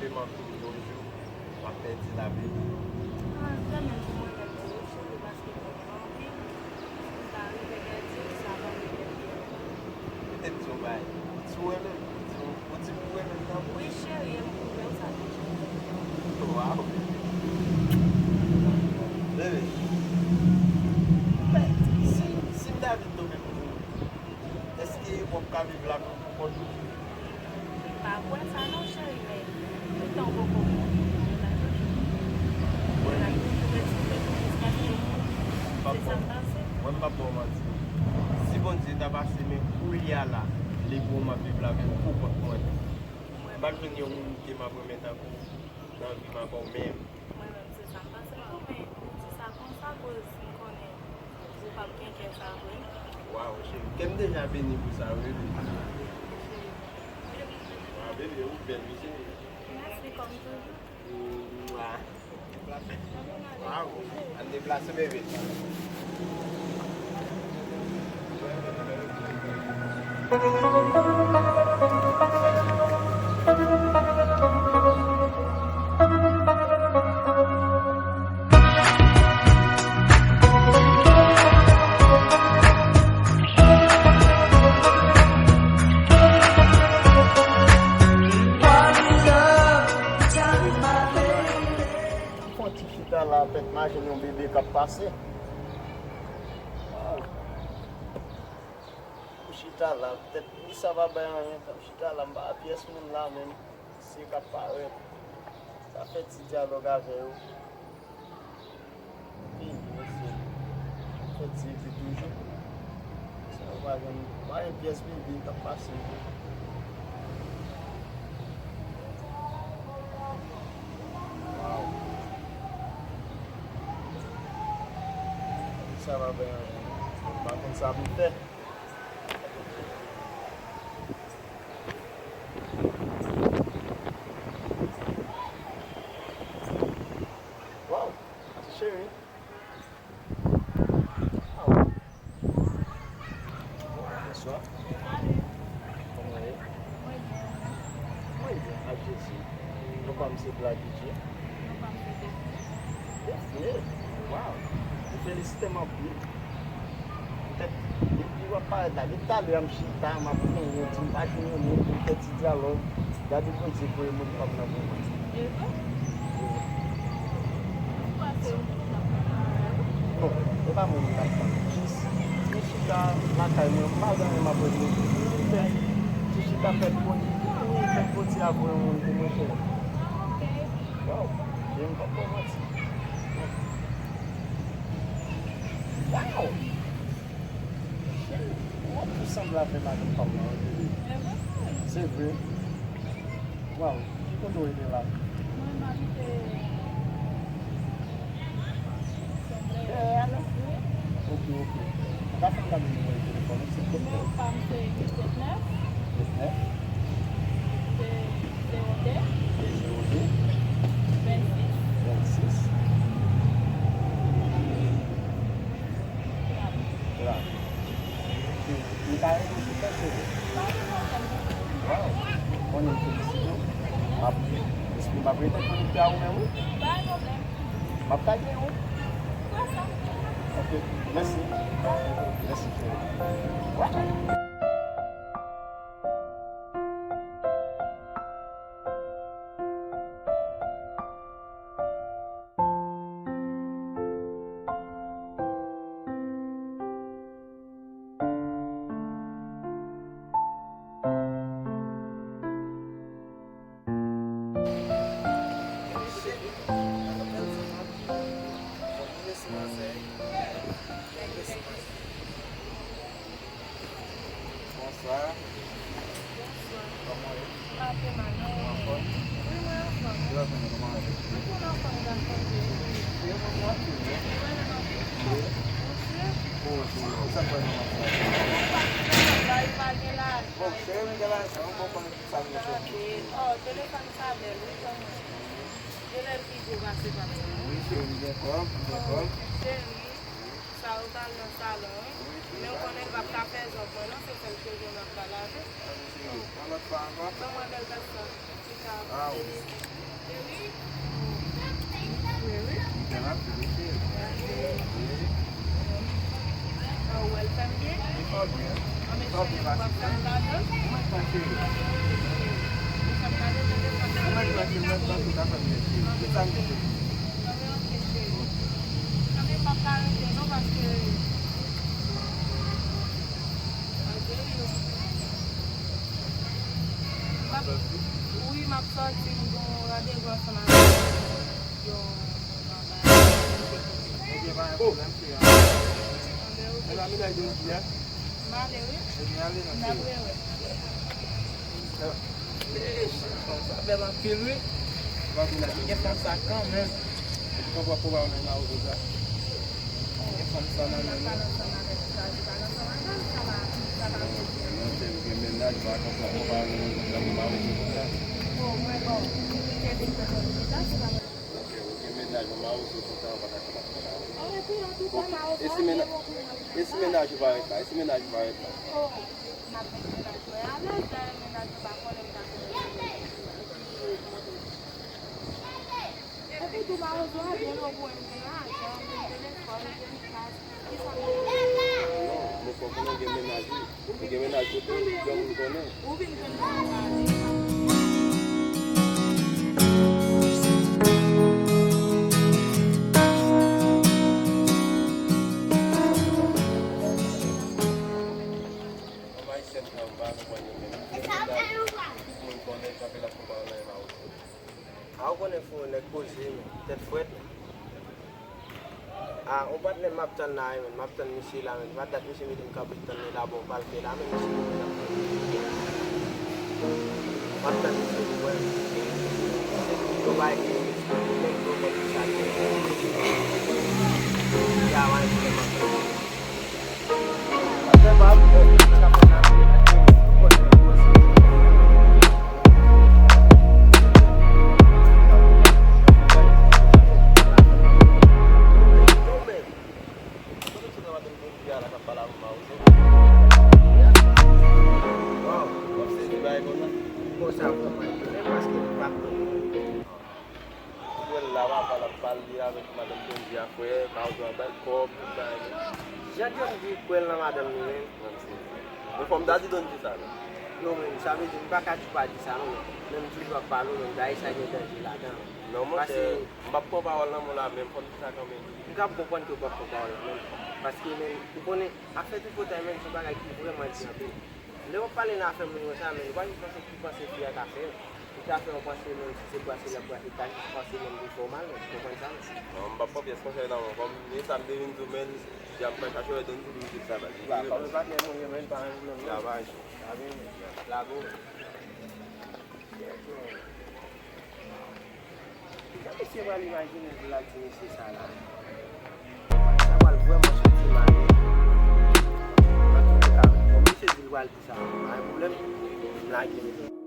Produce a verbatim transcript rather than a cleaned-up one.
Mwen tou yon jou, m ap pèdi lavi m. Ah, se menm pou mwen menm tou, wi, cheri, paske mwen gen anpil. M ta rive pèdi, sa pa rive. Ou te di yon bagay. Ou di ou renmen m, ou di, ou di m ou renmen m tanpri. Wi, cheri, e m pwouve w sa deja. Waw. Bebe, men, si, si m ta vin tonbe pou ou, èske w ap ka viv lavi w pou kont ou? M pa kwè sa non, cheri, men toutan w poko mouri, ou la toujou. Ou la toujou eksplike pou jiskaske w mouri. Se sa m panse. Mwen, m p ap ba w manti. Si Bondye ta pase men koulye a la, li pou m ap viv lavi m pou kont mwen. M pa t jwenn yon moun ke m ap renmen tankou w nan vi m ankò, men Mwen menm, se sa m panse tou, men ou di sa konsa, koz m konnen ou p ap gen kè sa vre. Waw, cheri, kè m deja beni pou sa, wi, bebe. Cheri. Waw, bebe, ou bèl, wi, cheri. Mèsi, kòm toujou. Mwa. Waw, ann deplase, bebe. Fè yon ti chita la, pèt mache yon bebe k ap pase. Waw. Ou chita la, petèt wi sa pa bay anyen, tan m chita la, m pa wè pyès moun la menm, se k ap parèt. Sa fè ti dyalòg avè yo. Vini, mesye. Fè ti epi toujou. Sa yo pa gen, pa gen pyès bebe k ap pase. Waw. Sa pa bay anyen. M pa konn sa pou m fè. Waw, ti cheri. Aw. Bonswa. Kòman w ye? Mwen byen, ak Jezi. Non pa m se Black D J. Non pa m se Defne. Defne? Waw! M felisite m anpil. Petèt, depi w ap parèt la, depi talè a m chita, m ap plenyen, di m pa jwenn yon moun pou m fè ti dyalòg. Gade Bondye voye moun pa m nan pou mwen. E vre? Wi. Ou kwè se yon moun k ap pran travay ou? Non, e pa moun k ap pran. Jis, m chita lakay mwen, m pa gen anyen m ap regle. Ti chita fèt Bondye, fèt Bondye a voye yon moun pou mwen, cheri. Ah, ok. Waw, cheri, m p ap ba w manti. Waw! Cheri, ou ap tou sanble avè madanm pa m nan, wi, bebe. E vre? Se vre. Waw, ki kote w rete la? Mwen, m abite Senblè a, Lòs, wi. Ok, ok. Ou ka fè m gade nimewo telefòn ou, silvouplè? Nimewo pa m se uit sèt nèf. Uit nèf. De zewo de. De zewo de. Vennsis. Vennsis. Trant. Trant. Li pa rete sou fè, cheri. Pa gen pwoblèm. Waw. Konnen m felisite w. M ap, m ap rete konekte a ou menm, wi. Pa gen pwoblèm. M ap tagge w. Wè sa. Ok. Mèsi. Mèsi, cheri. Waw. Bonswa. Bonswa. Kòman w ye? M pa pi mal, non. Ou anfòm? Wi, mwen anfòm. Ou la fè kòman w ye? M konn anfòm, m ka chanje. Wi, mwen, mwen anfòm, wi. Ou renmen m anpil? Wi. Ou si? Wi, wi. Ou sa fè nan match la? Mwen pa pi mal, la, li pa gen lajan. Bon, cheri, m gen lajan, m konprann sa m bezwen. Tande. Oh, telefòn sa bèl, wi, kòman? Genlè l pi gwo pase pa m nan, wi. Wi, cheri, m gen kòb, m gen kòb. Cheri, sa yo pral nan salon, wi. Wi, cheri. Men w konnen l p ap ka fè zòt mwen, non, se sèl cheve m ap ka lave. Tande, cheri, yon lòt fwa ankò. Ban mwen bèl tach sa. Ah, wi. Wi, wi. Mwen la, wi, cheri. Wi. Ou wè l fè m byen? Li fè w byen. Li fè w byen, paske. Ou mèt pran, cheri. Ou mèt pran, cheri, ou mèt pran tout afè m, cheri. Tout sa m di, cheri. Anben, m p ap ka rete non, paske, anben, yo. M ap, wi, m ap sòti, m gen yon randevou ansanm avèk yon, yon bagay. Ok, pa gen pwoblèm, cheri. Anben, ok. Mennaj ou di a? M ale, wi. Ebyen, ale non, cheri. N ap rewè. Eish, fanm sa bèl anpil, wi. Gen fanm sa kanmenm. Ou konprann pou w nan wout la. Gen fanm sa nan men nou. Non, cheri, ou gen mennaj, ou pa konprann pou w nan wout la. Ok, ou gen mennaj, ou mawozo konsa, ou pa ta kapab pran la. Bon, e si menna-, e si mennaj ou pa ret la? E si mennaj ou pa ret la? Epi tou mawozo a byen logwe m gen lajan, m gen telefòn, m gen kay. Kisa m gen? Non, mwen fò konnen w gen mennaj, wi. Ou gen mennaj kote w, fè moun konnen. Ou vin jwenn mwen nan kay. Fanm ayisyèn sa yo, m pa konprann yo menm. Tout moun konnen, kanpe l ap konprann nan men mawozo. A, ou konnen Fouyo nèg poze, men, tèt frèt, men. A, yon patnè m ap tann la, men, m ap tann misye la, men. Pa dat misye mete m kanpe tann li la, bon, pa l fè la, men, misye mete m kanpe. M ap tann misye pou wè. Se yon bagay ki yon misye, nèg yo konn ki sa l ye. Ya, wè, misye m ap tann. Konsa vrèman, men paske li pa konnen. Ou wè l la, papa l ap pale avèk madanm Tondye a, frè, mawozo a ba l kòb, tout bagay. Jan Tondye kwè l nan madanm li, men. Men fò m ta di Tondye sa, non. Non, men, sa vle di, m pa ka di w pa di sa, non, men. Men m toujou ap pale w, men, bagay sa gen danje ladan l. Non, monchè, m p ap pran pawòl nan men w la, men fò m di sa kanmenm. M ka konprann ke w p ap pran pawòl nan men l. Paske, men, ou konnen, afè tripotay, men, se yon bagay ki vrèman di anpil. Lè w ap pale nan afè moun konsa, men, ou pa jis panse ki panse fi a ka fè. Li ka fè yon panse menm si se brase l ap brase, li ka jis panse menm li fè w mal, ou konprann sa, non? Non, m p ap pran pyès konsèy nan men w. Kòm e sa m te vin di w, men, si a m fè kache w, donn ti mizik sa, baz. Ba, kòm e patnè moun yo, men, pa menm non. La pa jwe. Pa menm. Lago. Jan misye pral imajine l pou l al di mesye sa la. Sa pral vrèman soti mal, wi. Antouka, bon, misye di l pral di sa, pa gen pwoblèm. M lage l.